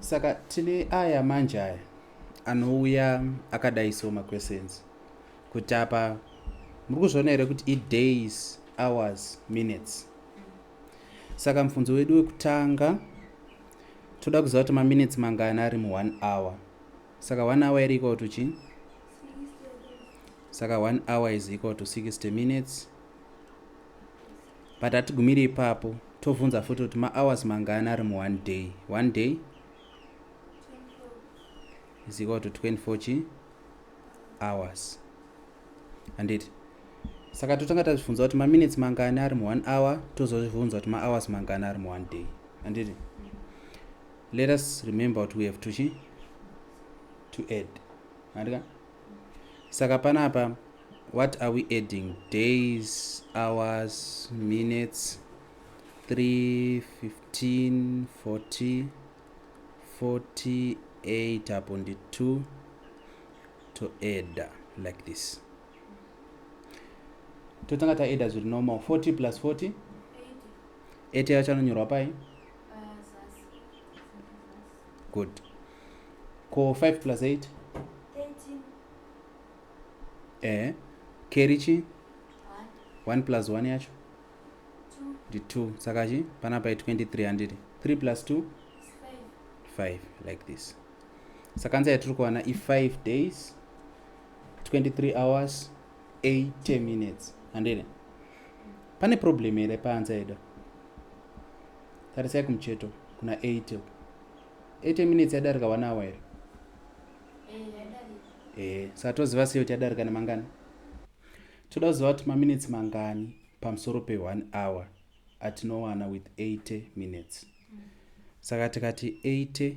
Saka tine aya manje aya anouya akadai so maquestions kuti apa muri kuzviona here kuti idays, hours, minutes. Saka mubvunzo wedu wekutanga toda kuziva kuti maminutes mangani ari mu1 hour. Saka 1 hour iri equal to chii? Saka 1 hour is equal to 60 minutes. But hatigumiri ipapo, tovhunza futi kuti mahours mangani ari mu1 day. 1 day is equal to 24 chi hours, handiti? Saka totanga tazvibvunza kuti maminutes mangani ari mu1 hour, tozozvibvunza kuti mahours mangani ari mu1 day, handiti? Let us remember kuti we have to chi to add, handika? Saka panapa what are we adding? Days, hours, minutes. 3, 15, 40, 48 apo ndi 2, to add like this. Totanga taadda zviri normal. 40 plus 40? 80 yacho anonyorwa pai? Good. Ko 5 plus 8? Eh, carry chi? 1 plus 1 yacho ndi 2. Saka chi panapa i23, handiti? 3 plus 2? 5, like this. Saka answer yatiri kuwana i5 days, 23 hours, 80 minutes, handiti? Pane problem here paanswer yedu? Tarisai kumucheto kuna 80. 80 minutes yadarika 1 hour here? Saka toziva sei kuti yadarika nemangani? Toda kuziva kuti maminutes mangani pamusoro pe1 hour atinowana with 80 minutes. Saka tikati 80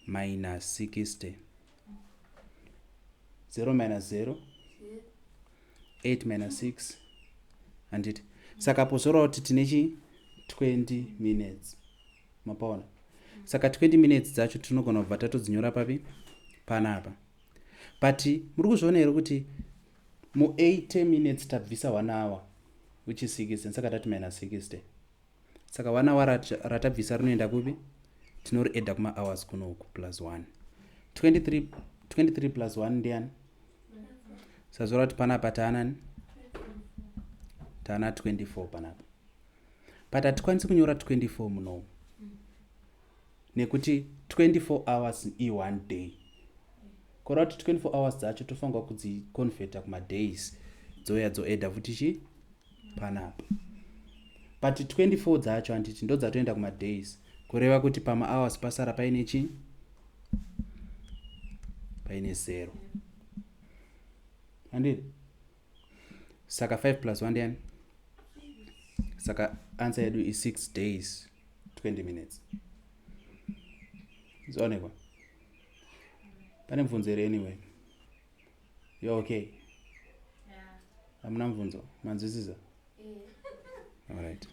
minus 60, 0 minus 0, 8 minus 6, handiti? Saka pozoreva kuti tine chi 20 minutes. Mapaona? Saka 20 minutes dzacho tinogona kubva tatodzinyora papi? Panapa. But muri kuzviona here kuti mu80 minutes tabvisa 1 hour, which is 60? Saka tati minus 60. Saka 1 hour ratabvisa rinoenda kupi? Tinoriadda kumahours kunoku, plus 1. 23, 23 plus 1 ndiani? Sazora kuti panapa taanani? Taana 24 panapa. But hatikwanisi kunyora 24 munomu nekuti 24 hours i1 day. Kureva kuti 24 hours dzacho tofanirwa kudziconverta kumadays, dzouya dzoadda futi chi panapa. But 24 dzacho, handiti, ndo dzatoenda kumadays? Kureva kuti pamahours pasara paine chi paine 0, handiti? Saka 5 plus 1 ndiani? Saka answer yedu i6 days 20 minutes. Zvaonekwa? Pane mubvunzo here? Anyway, you okay? Hamuna mubvunzo? Manzwisisa? Alright.